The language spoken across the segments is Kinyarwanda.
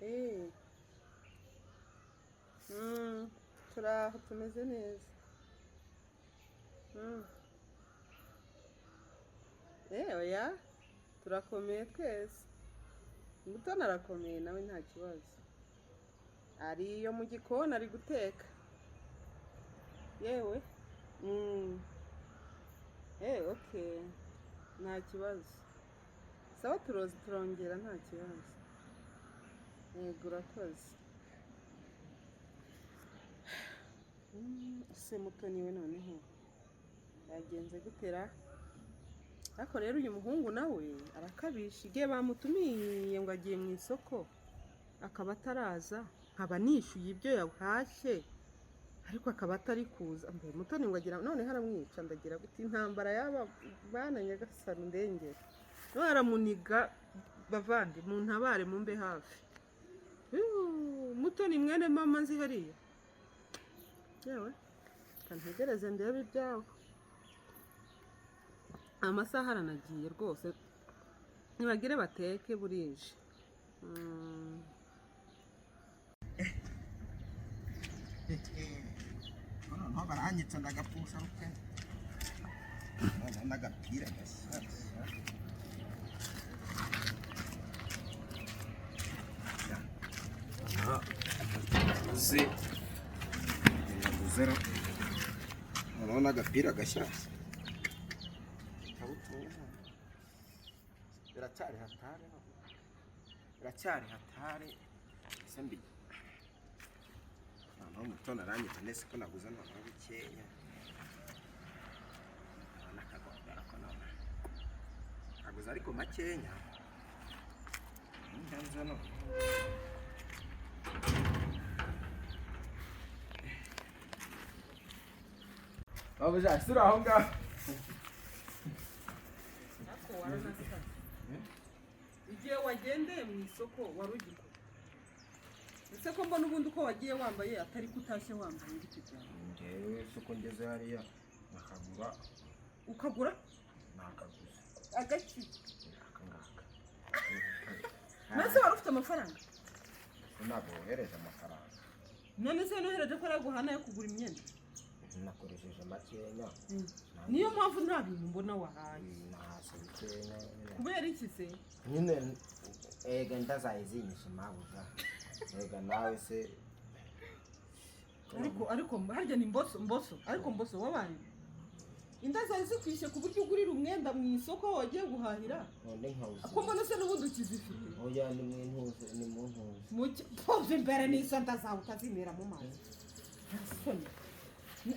Eh. Turaho tumeze neza. Mm. Eh, oya turakomeye twese. Mutoni arakomeye nawe nta kibazo. Ari iyo mu gikoni ari guteka. Yewe. Eh, okay. Nta kibazo. Sawa turoza turongera nta kibazo. Yego urakoze. Ese Mutoni we noneho yagenze gutera? Ariko rero uyu muhungu nawe arakabisha, igihe bamutumiye ngo agiye mu isoko akaba ataraza, nkaba nishyuye ibyo yahashye ariko akaba atari kuza. Mbe Mutoni ngo agira noneho aramwica, ndagira gute? Intambara yaba bana Nyagasani ndengere. None aramuniga, bavandi muntabare mumbe hafi. Yuuu, Mutoni mwene mama nzi hariya. Yewe, reka ntegereze ndebe ibyabo. Amasaha aranagiye rwose, nibagire bateke burije. Noneho baranyitse ndagapfusha ruke noneho n'agapira gashyashya. Uzi naguze noneho n'agapira gashyashya. Biracyari hatari, biracyari hatari ese mbi. Noneho Mutoni aranyita nese ko naguze noneho bikenya n'akagongera ko none naguze ariko makenya ndanze none. Babuja sura aho ngaho. Ariko waranasabye. Igihe wagendeye mu isoko wari ugikora. Ese ko mbona ubundi uko wagiye wambaye atari ko utashye wambaye ibiti byawe? Njyewe soko ngeze hariya nakagura. Ukagura? Nakaguze. Agaki? Aka ngaka. None se wari ufite amafaranga? Ntabwo wohereje amafaranga. None se nohereje ko araguhana yo kugura imyenda? Nakoresheje makenya. Niyo mpamvu nta bintu mbona wahaye. Nahase bikenya. Kubera iki se? Nyine ega ndazayizinyisha mabuja. Ega nawe se. Ariko harya ni Mboso, Mboso, ariko Mboso wabaye. Inda zari zikwishe ku buryo ugurira umwenda mu isoko wagiye guhahira. None nkawuzi. Ko mbona se n'ubundi ukizifite. Oya ni mu ntuze, ni mu ntuze. Muke pove imbere n'izo nda zawe utazimera mu mazi. Soni.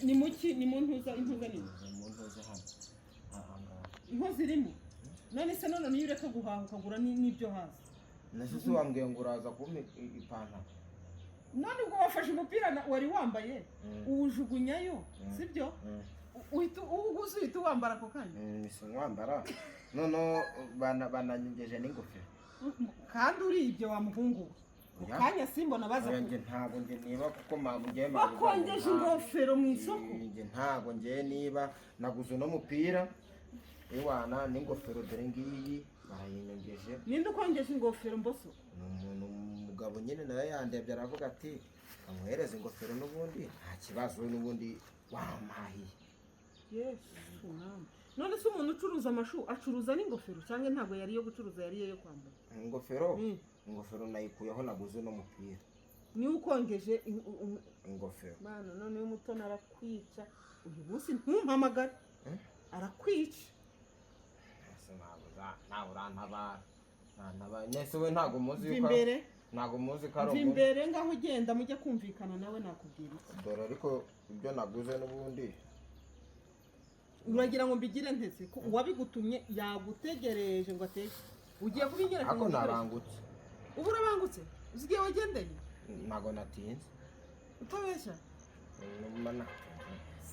Ni muki, ni mu ntuza, intuza nini? Ni mu ntuze hano. Aha ngaha. Inkozi irimo. None se none niyo ureka guhaha ukagura n'ibyo hasi. Nase se wambwiye ngo uraza kumpa ipantaro. None ubwo wafashe umupira wari wambaye uwujugunyayo, sibyo? Uhita uwuguze uhita uwambara ako kanya. Si nkwambara. Noneho bananyegeje n'ingofero. Kandi uribye wa muhungu we. Kanya simbona baza. Njye ntabwo njye niba kuko mpamvu njye bakongeje ingofero mu isoko. Njye ntabwo njye niba naguze uno mupira iwana n'ingofero dore ngiyi barayinyongeje. Ninde ukongeje ingofero Mboso? Ni umuntu umugabo nyine nawe yandebye aravuga ati amuhereze ingofero n'ubundi nta kibazo n'ubundi wampahiye. Yesu mwami. None se umuntu ucuruza amashu acuruza n'ingofero cyangwa ntabwo yari iyo gucuruza yari iyo kwambara? Ingofero, ingofero nayikuyeho naguze no mupira. Ni ukongeje ingofero. Mana none Mutoni arakwica uyu munsi ntumpamagare. Arakwica. Ese ntabwo urantabara. Ntantabara. Nese we ntabwo muzi yuko imbere. Ntabwo muzi ko ari Mva imbere ngaho ugenda mujye kumvikana nawe nakubwira iki. Dore ariko ibyo naguze n'ubundi. Uragira ngo mbigire ntese ko uwabigutumye yagutegereje ngo ateke. Ugiye kubinyereka ngo nabangutse. Ubu urabangutse? Uzi igihe wagendeye? Ntabwo natinze. Utabeshya?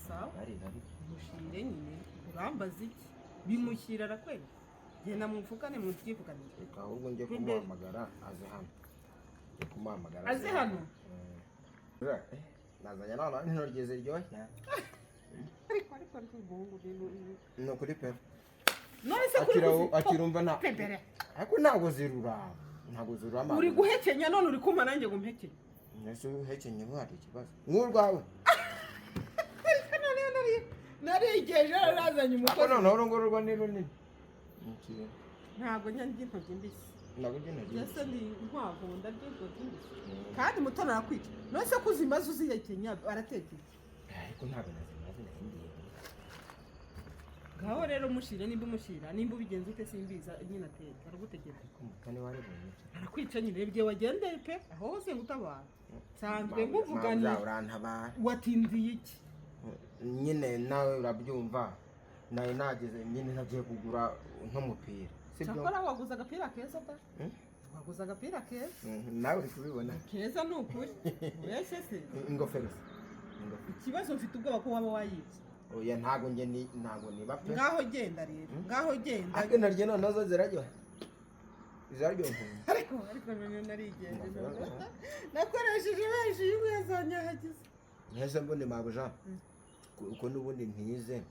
Sawa. Mushyire nyine urambaza iki? Bimushyira arakwereka. Genda muvugane mubyivuganire. Reka ahubwo njye kumuhamagara aze hano. Njye kumuhamagara aze hano. Nazanye none intoryi ziryoshye. Ariko umuhungu ni ukuri pe. None se kuri akirumva nta pembere. Ariko ntabwo zirura. Ntabwo zurama. Uri guhekenya none uri kumpa nanjye ngo umpekenye. Ese uhekenye hari ikibazo nk'urwawe? Noneho narigeje nazanye Ariko umukozi. noneho uru nguru rwo ni runini. Ni Ntabwo njya ndya intoryi mbisi. Ntabwo ugenda. Mbese ndi inkwavu, ndarya intoryi mbisi? Kandi mutoni arakwica. None se ko uzimaze uzihekenya, arateka iki? Ariko ntabwo nazimaze, nahindiye. Ngaho rero mushire, nimba umushyira, nimba ubigenza ute simbiza nyine, ateka aragutegeka. Ariko mutoni waribonye iki? Arakwica nyine, reba igihe wagendeye pe, aho hose ngutabara nsanzwe nkuvuganira. Mabuja, urantabara. Watindiye iki? Nyine nawe urabyumva, nari nageze nyine nagiye kugura nk'umupira, sibyo? Cyakora waguze agapira keza da. Hmm? Waguze agapira keza. Nawe uri kubibona. Keza ni ukuri, ubeshye se? Ingofero se, ingofero. Ikibazo mfite ubwoba ko waba wayibye. Oya, ntabwo njye ni ntabwo niba pe. Ngaho genda rero, ngaho genda. Ariko intoryi noneho zo ziraryoha, ziraryoha. Ariko noneho narigenje, nakoresheje benshi y'umwe zanyahagize. Mwese mbone mabuja, uko n'ubundi ntize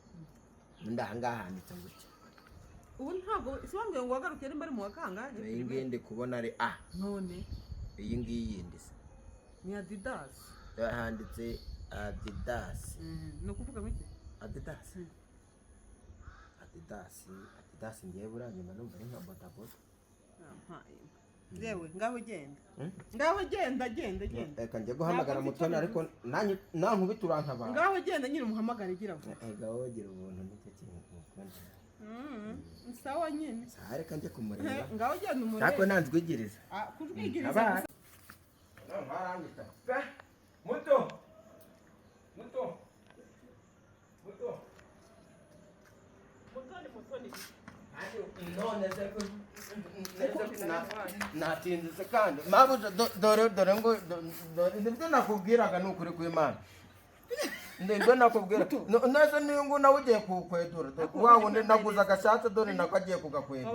undi ahangaha handitse gutya. Ubu ntabwo si wambwiye ngo wagaruke nimba ari mu wa kangahe? Iyi ngiyi ndi kubona ari A. None? Iyi ngiyi yindi se? Ni Adidas. Handitse Adidas. Ni ukuvuga ngo iki? Adidas, Adidas, Adidas. Ngewe buriya nyuma numva ari nka bodaboda. Yewe, ngaho genda. Hmm? Ngaho genda, genda, genda. Reka njye guhamagara. Ntabwo nzi icyo Mutoni, ariko nanjye nankubita urantabara. Ngaho genda nyine umuhamagare, gira vuba. Ega wowe gira ubuntu, nicyo kintu nkukunda. Sawa nyine. Sawa, reka njye kumureba. Ngaho genda Ariko umurebe. nanzwigiriza. Ah, kujwigiriza Abana. gusa. Aranyita pe. Muto, muto, muto. Mutoni, Mutoni. None se natinze se kandi mabuja? Dore, dore ngo dore nibyo nakubwiraga, ni ukuri kw'Imana, nibyo nakubwira. Nese niyo ngo nawe ugiye kuwukwedura. Wa wundi naguze agashatsi, dore nako agiye kugakwedura.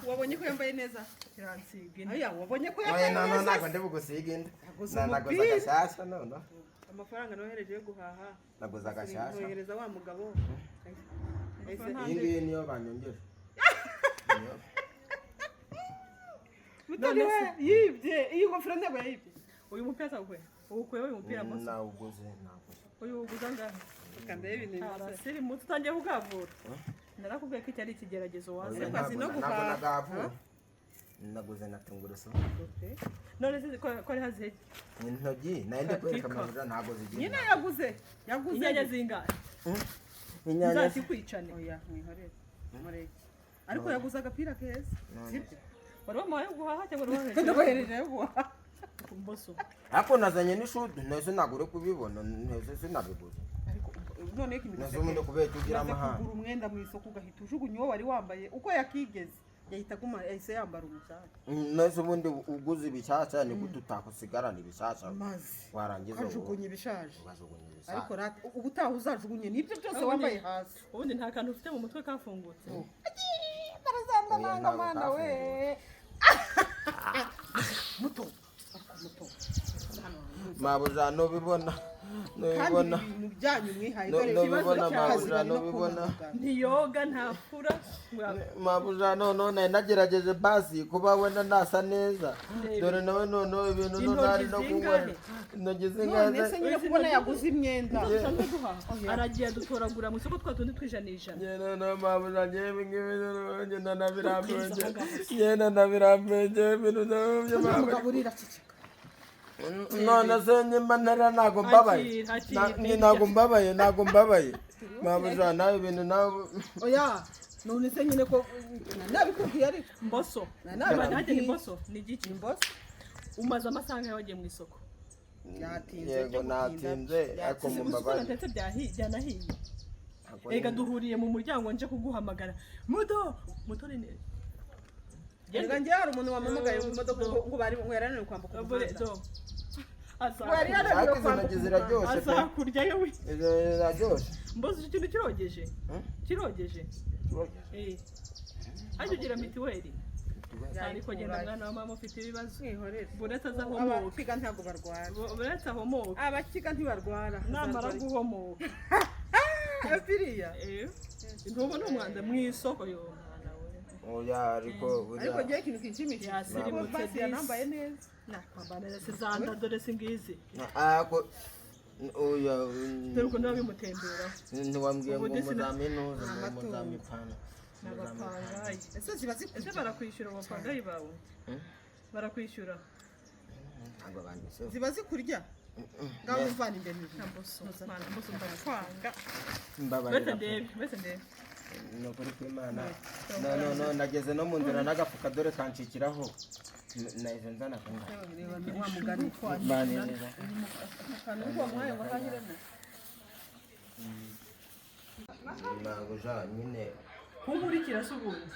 Wabonye ko yambaye neza? Kiransiga inda. Oya, wabonye ko Oya, yambaye no, no, neza? ntabwo ndi bugusiga inda. Naguze Naguze umupira. agashyashya none. Amafaranga nohereje yo guhaha. Naguze agashyashya. Nohereza wa mugabo. Iyi ngiyi niyo banyongeje. Mutoni we yibye iyi ngofero, ntabwo yayibye. Uyu mupira zawukuye, uwukuye uyu mupira musa? Nawuguze, nawuguze. Uyu uguze angahe? Reka ndebe ibintu bimeze. Arasirimutse, utangiye kugavura. Narakubwiye ko iki ari ikigeragezo waza. Oya, Ariko azi no ntabwo guhaha. nagavuye, naguze na tungurusumu. None se ko ari hazihe? Intoryi nayo ndi kwereka. Katika. Amabuja ntabwo zigira. Nyine yaguze, yaguze. Inyanya zingahe? Inyanya. Nzazikwicane. Oya, mwihorere, mureke. Ariko yaguze agapira keza, sibyo? Wari wamuhaye yo guhaha cyangwa wari wohereje? Ndabohereje yo guhaha. Mboso. Ariko nazanye n'ishuri, ntese ntabwo uri kubibona, ntese sinabiguze. Ariko noneho ikintu Nese ubundi kubera icyo ugira umaze amahane. kugura umwenda mu isoko ugahita ujugunya uwo wari wambaye, uko yakigeze yahita aguma, yahise yambara umushyashya. Nese ubundi uguze ibishyashya ni gute utakusigarana ibishyashya? Maze warangiza ukajugunya ibishaje. Ukajugunya ibishyashya. Ariko rata ubutaha uzajugunye n'ibyo byose Ubundi- wambaye hasi. Ubundi nta kantu ufite mu mutwe kafungutse. Barazamba. Oya, Nanga ntabwo mwana we. kafungutse. Muto, ariko muto. Mabuja, nubibona, Kandi nubibona. ibi bintu byanyu mwihaye, dore Nubibona, ikibazo cy'akazi mabuja, bari no nubibona. kumva. Ntiyoga, ntafura. Mabuja, none nari nagerageje basi kuba wenda nasa neza. Dore nawe noneho ibintu none ari no kunywa. Intoryi? Intoryi None zingahe? se nyine kubona yaguze imyenda. Dusanzwe duhaha, aragiye adutoragura mu isoko twa tundi tw'ijana ijana. Ngenda na mabuja, ngewe ngibi ngenda nabirambiwe, ngenda nabirambiwe ngewe ibintu byo mabuja. Umugabo urira, ceceka. None se nyimba ntara ntabwo mbabaye? Akira, akira. Ntabwo mbabaye, ntabwo mbabaye mabuja, nawe ibintu nawe. Oya, none se nyine ko nabikubwiye ariko. Mboso. Nabikubwiye. Nanjye ni mboso, ni igiki? Mboso. Umaze amasaha angahe wagiye mu isoko? Yatinze. Yego. Byo gutinda. Natinze ariko Uzi ko mumbabarire. natetse byanahiye. Ega duhuriye mu muryango nje kuguhamagara, muto, mutoni ni Reka njye hari umuntu wampamagaye mu modoka ngo bari ngo yarananiwe kwambuka Bure, umuhanda. do. Ngo yari yananiwe Ariko izo kwambuka ntoki umuhanda. ziraryoshye pe. Azakuryayo we. Izo ziraryoshye. Mboso, icyo kintu kirogeje. Hmm? Kirogeje. Eh, ajya ugira mitiweli ariko genda mwana wa mama, ufite ibibazo. Mwihorere. Buretse azahomoka. Abakiga ntabwo barwara. Buretse ahomoka. Abakiga ntibarwara. Namara guhomoka. Apiriya. Eh, ntubona umwanda mu isoko yo mwana we? Oya, ariko buriya Ariko ngewe ikintu kinshimishije, Yasirimutse kuko basi disi. yanambaye neza. Nakwambara neza zanda, dore si ngizi. Ako oya. Dore ukuntu biba bimutemberaho. Ntiwambwiye ngo Ubu disi muzaminuza ngo Amatungo. muzamipfana. Ni abapangayi. Ese ziba Ese zikurya? barakwishyura abapangayi bawe? Barakwishyura? Ntabwo banditseho. Ziba zikurya? Ngaho muvana imbere ibi. Mboso mana, mboso, ndakwanga. Mbabarira. Wese ndebe, wese ndebe. Ni ukuri kw'Imana, no no no, nageze no mu nzira n'agafuka dore kanshikiraho, nahise nzana akangaka. Reba wa mugani. Banezeza. Akantu uwo mwaye ngo ahahiremo. Ntabwo ja nyine. Kunkurikira se ubundi?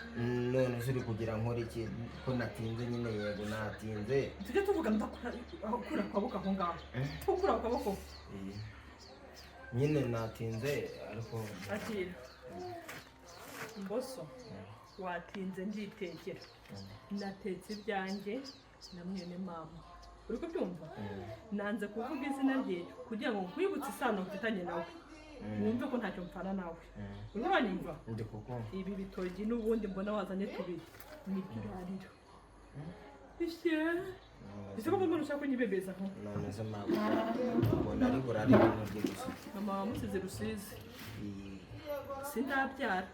None se uri kugira nkora iki ko natinze nyine? Yego, natinze. Tujye tuvuga ndakura, aho kura akaboko aho ngaho, tukura akaboko. Nyine natinze ariko. Akira mboso, watinze nditekera, natetse ibyanjye na mwene mama, uri kubyumva? Nanze kuvuga izina rye kugira ngo nkwibutse isano mfitanye nawe, wumve ko ntacyo mpfana nawe. Uri uranyumva? Ndi kukumva. Ibi bitoki n'ubundi mbona wazanye tubiri nibyo urarira ishye. Ese ko mbona ushaka kunyibebeza nko? None se ntabwo mbona ari burare intoryi gusa? Mama wamusize Rusizi, sindabyara,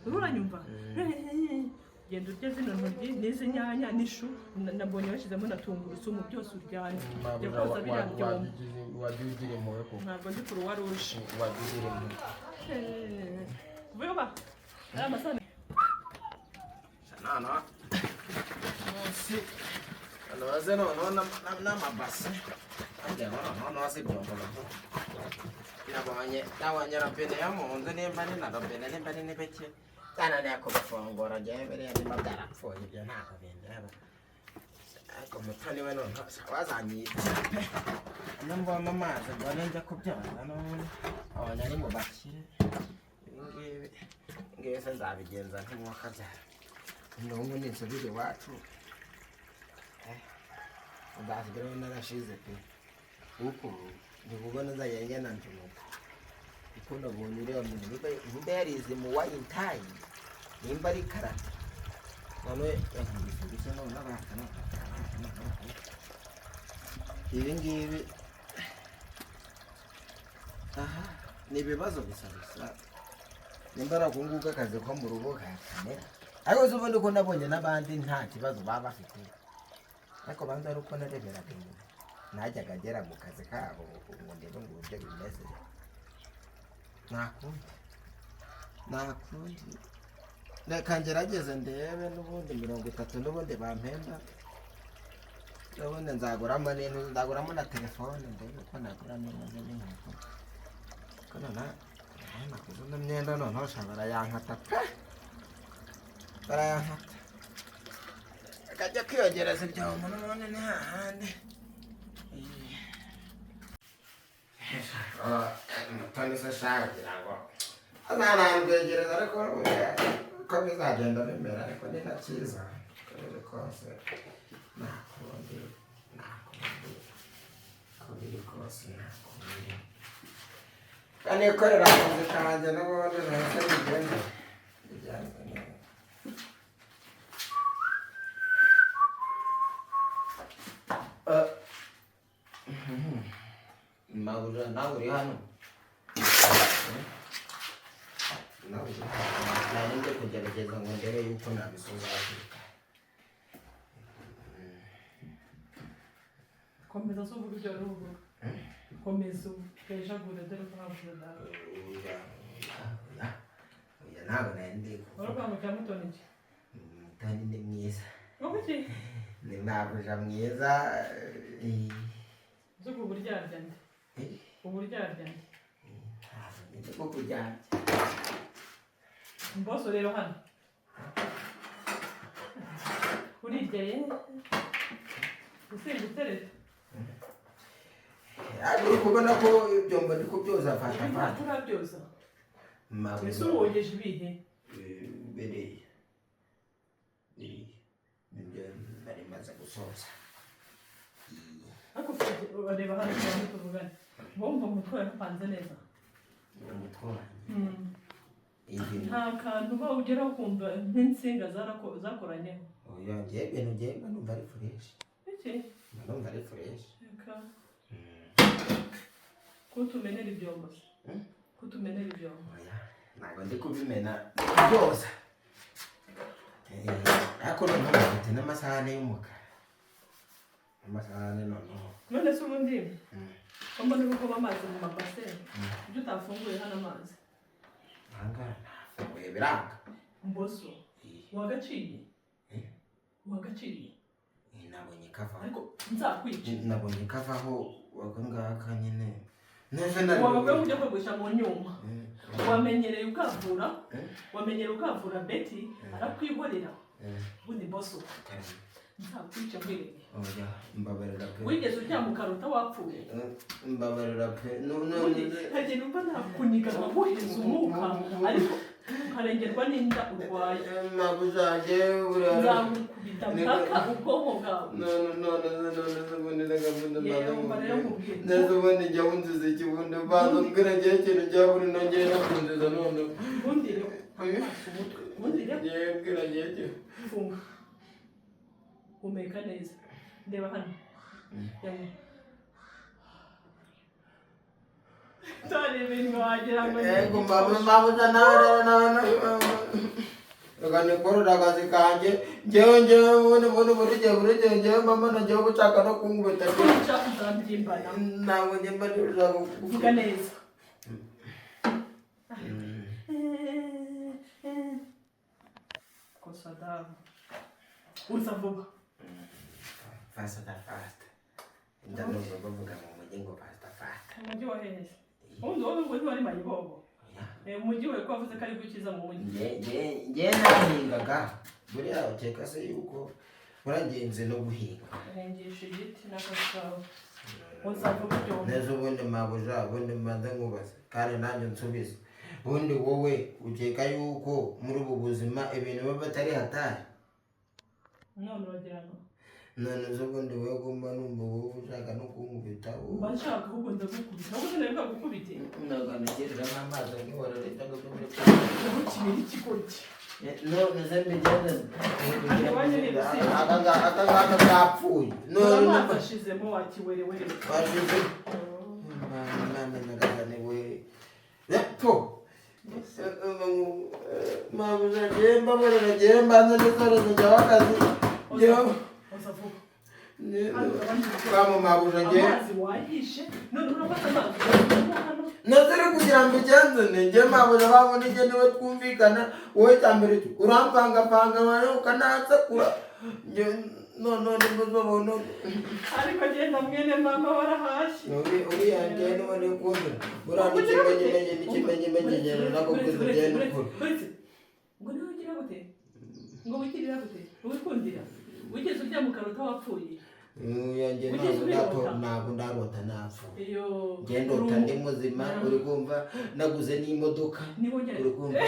uri uranyumva? Genda urye zino ntoryi n'izi nyanya n'ishu, nabonye bashyizemo na tungurusumu, byose uryane. Jya koza biriya byombo. Wajya ugira impuhwe koko. Ntabwo ndi kuruwa ruje. Wajya ugira impuhwe. Vuba aya masahani. Noneho munsi noze noneho n'amabase harya, noneho noze ibyombo nabyo. Nabonye robine yo mu nzu, nimba ari na robine, nimba ari n'ibiki, byananiye kubifungura. Njyewe biriya niba byarapfuye ibyo ntabwo bindeba, ariko Mutoni we noneho wazanyita pe. Iyo mvoma amazi mbone njya kubyoza n'ubundi abonye ari mu bakire. Ibi ngibi ngibi se nzabigenza nk'umwakabyara n'ubu ninsubira iwacu? Nzasigaho narashize pe, kuko ndi kubona nzajya ngenda njunuka, kuko nabonye uriya muntu nimba yarize mu wayintayi, nimba ari karate, none yankubise gusa. None abahakana ibi ngibi, aha ni ibibazo gusa gusa. Nimba ari uku nguku akazi ko mu rugo kakamera, ariko se ubundi ko nabonye n'abandi nta kibazo baba bafite, ariko banza ari uko nareberaga inyuma, najyaga agera mu kazi kabo ngo ndebe ngo uburyo bimeze. Nta kundi, nta kundi, reka ngerageze ndebe n'ubundi 30 n'ubundi bampemba, n'ubundi nzaguramo n'intu, nzaguramo na telefone, ndebe ko naguramo n'intu n'inkweto, ko noneho naguze ino myenda, noneho sha barayankata pe, barayankata, akajya kwiyongereza ibyombo n'ubundi ni hahandi. Mutoni se shaka kugira ngo azanandwegereza, ariko uko bizagenda bimera, ariko ni na cyiza uko biri kose, nta kundi, nta kundi, uko biri kose nta kundi, kanikorera akazi kanjye n'ubundi nahise bigende bijyanye neza. Mabuja, nawe uri hano? Nawe uri hano? Nari ngiye kugerageza ngo ndebe yuko nabisoza hakiri kare. Komeza se uvuga ibyo wari uvuga, komeza ubwejagure, dore ko havuze dawe. Oya, oya, oya, ntabwo nari ndi Wari kuvuga. uvuga ngo cya Mutoni iki? Mutoni ni mwiza. Wowe iki? Ni mabuja mwiza. Uzi ko uburyarya nde? Uburyarya nde? Ntabwo ndi bwo kuryarya. Mboso, rero hano uriryeye usibye utereta. Ariko uri kubona ko ibyombo ndi kubyoza fata Ibi fata. ntabwo urabyoza. Mabuja. Ese uwogeje ibihe? Biriya biriya nibyo nari maze gusoza. Ariko ureba hano kugira ngo tuvugane, wumva umutwe wawe upanze neza? Umutwe wanjye? Ibintu Nta kantu uba ugeraho ukumva nk'insinga zakoranyeho. Oya, njyewe ibintu njyewe mba numva ari fresh. Iki? Mba numva ari fresh. Reka kutumenera ibyombo se? Hmm? Kutumenera ibyombo? Oya, ntabwo ndi kubimena byose. Ariko noneho bafite n'amasahane y'umukara, amasahane noneho. None se ubundi ko mbona uri kuba amazi mu mabase, ibyo utafunguye hano amazi? Ahangaha nafunguye biranga. Mboso. Wagaciye? Eh? Wagaciye? Nabonye kavaho. Ariko nzakwica. Nabonye kavaho aka ngaka nyine neza nari. Wababwe ujya kogosha mu nyuma. Wamenyereye ukavura. Eh? Wamenyereye ukavura, Beti arakwihorera. Ubundi mboso, Karame. nzakwica nkwirebye. Oya, mbabarira pe. Wigeze uryama ukarota wapfuye? Mbabarira pe. No, no. Ubundi nkagenda numva nakuniga nkaguheza umwuka, ariko ukarengerwa n'inda urwaye. Mabuzange buriya. Nzagukubita mpaka ubwonko bwawe. None none none se ubundi reka mbundi Yewe, mbanza umva rero nkubwire. nkubwire. Neza ubundi njya wunziza iki? Ubundi banza umbwire ngewe ikintu njya buri nongeye no kunziza none. Ubundi rero ntakwasa umutwe, ubundi rero. Ngewe mbwira ngewe ikintu. Funga, humeka neza, ndeba hano. Yamwe tora ibintu wagira ngo ni Ego mabuza, nawe rero nawe nawe reka nikorere akazi kanjye. Ngewe ngewe ubundi ubundi buri gihe ngewe mama na ngewe ushaka no kunkubita. Kwica uzabyimbana. Ntabwo njye mba nshaka. Vuga neza. Kosa damu, uza vuba. Faster, faster, ndamva bavuga mu mujyi ngo faster, faster. Umujyi wa hehe se? Ubundi wowe ngo ntiwari mayibobo? Umujyi we ko wavuze ko ari gukiza mu mujyi? Nge nahingaga buriya, ukeka se yuko buragenze no guhinga? Rengesha igiti n'akazi kawe, uza vuba ibyombo. Neza ubundi mabuja, ubundi mbanze nkubaze kandi nanjye nsubize. Ubundi wowe ukeka yuko muri ubu buzima ibintu biba batari hatari? None uragira ngo None se ubundi wowe gumba numva wowe ushaka no kunkubita wowe? Mba nshaka ahubwo ndagukubita, ahubwo sinari bwagukubite. Naganagereramo amazi nkihorera cyangwa se muri Ndagukibira ikigoryi. None se mbigenze? Iwanyu ni ibisigo. Aka ngaka kapfuye none. Amazi ashizemo wakiwerewere. Washize. Mwana nyagasani we, epfo mabuja, ngewe mbabarira, ngewe mbanze nisoreze njyaho akazi ngewe. Uza vuba. Kama mabuja ngewe. Amazi wayishe, none urafata amazi ukayashyiramo hano. Naziri kugira ngo ugenze ni ngewe mabuja babona njye niwe twumvikana. Wowe cya mbere cyo urampangapanga wawe ukanansekura ngewe none mbuzobona. Ariko genda mwene mama, warahashye. Uriya ngewe niwe nikundira buriya n'ikimenyimenyi n'ikimenyimenyi ngenda nakubwiza ugende ukuri. Uretse ngo niwe ugira gute, ngo wigirira gute, wikundira, wigeze urya mu karota wapfuye? Yanjye Wigeze ntabwo ubirota? Ntabwo ndarota napfuye. Iyo Njye ndota ndi muzima, uri kumva? Naguze n'imodoka. Niba ugera Uri kumva?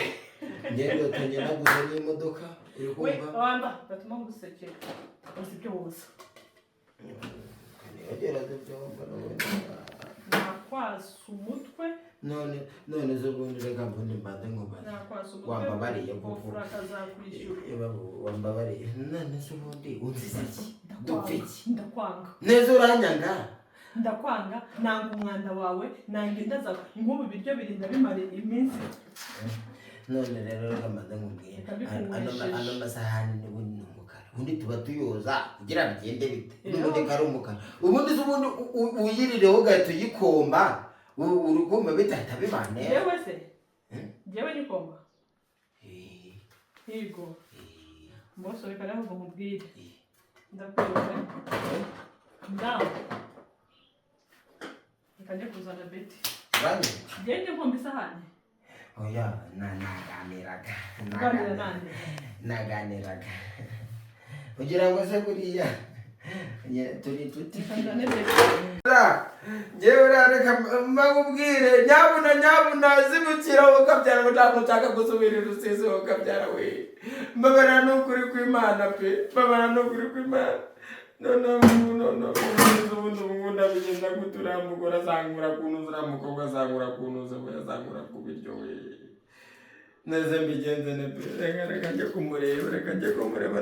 Njye ndota njye naguze n'imodoka, uri We kumva? wamba batuma ngusekera, uzi ibyo woza. Ntiyogereze byombi n'ubundi. Nakwasa umutwe. None none se ubundi reka mbundi mbanze nkubaze. Nakwasa umutwe. Wambabariye koko? Gofura akazakwishyura. Wambabariye. None se ubundi unziza iki? Dupfa iki? Ndakwanga. Neza uranyanga. Ndakwanga, nanga umwanda wawe, nanga inda zawe. Nk'ubu ibiryo birinda bimara iminsi. None rero reka mbanze nkubwire. Reka bikunywesheje. Ano masahani n'ubundi ni umukara, ubundi tuba tuyoza kugira bigende bite? N'ubundi kari umukara. Ubundi se ubundi uyirireho ugahita uyikomba, uri kumva bidahita bibanera? Jewe se? Eh? Jewe nikomba? Yego mbose, reka rero ngo nkubwire, ndakwibuka ndawe. Reka njye kuzana Beti. Uranyumva? Ngende nkomba isahani. Oya, naganiraga. Uganira nande? Naganiraga kugira ngo se buriya turi inshuti. Reka nzane Beti. Njyewe uriya reka mbakubwire, nyabuna nyabuna zibukira ukabyara ngo ntabwo nshaka gusubira i Rusizi. Ukabyara we, mbabara n'ukuri kw'Imana pe, mbabara n'ukuri kw'Imana. Noneho noneho ubundi ubu ndabigenza gute? Uriya mugore azangura kuntuza, uriya mukobwa azangura kuntuza we, azangura ku biryo we. Neze mbigenze ne pe, reka, reka njye kumureba, reka njye kumureba.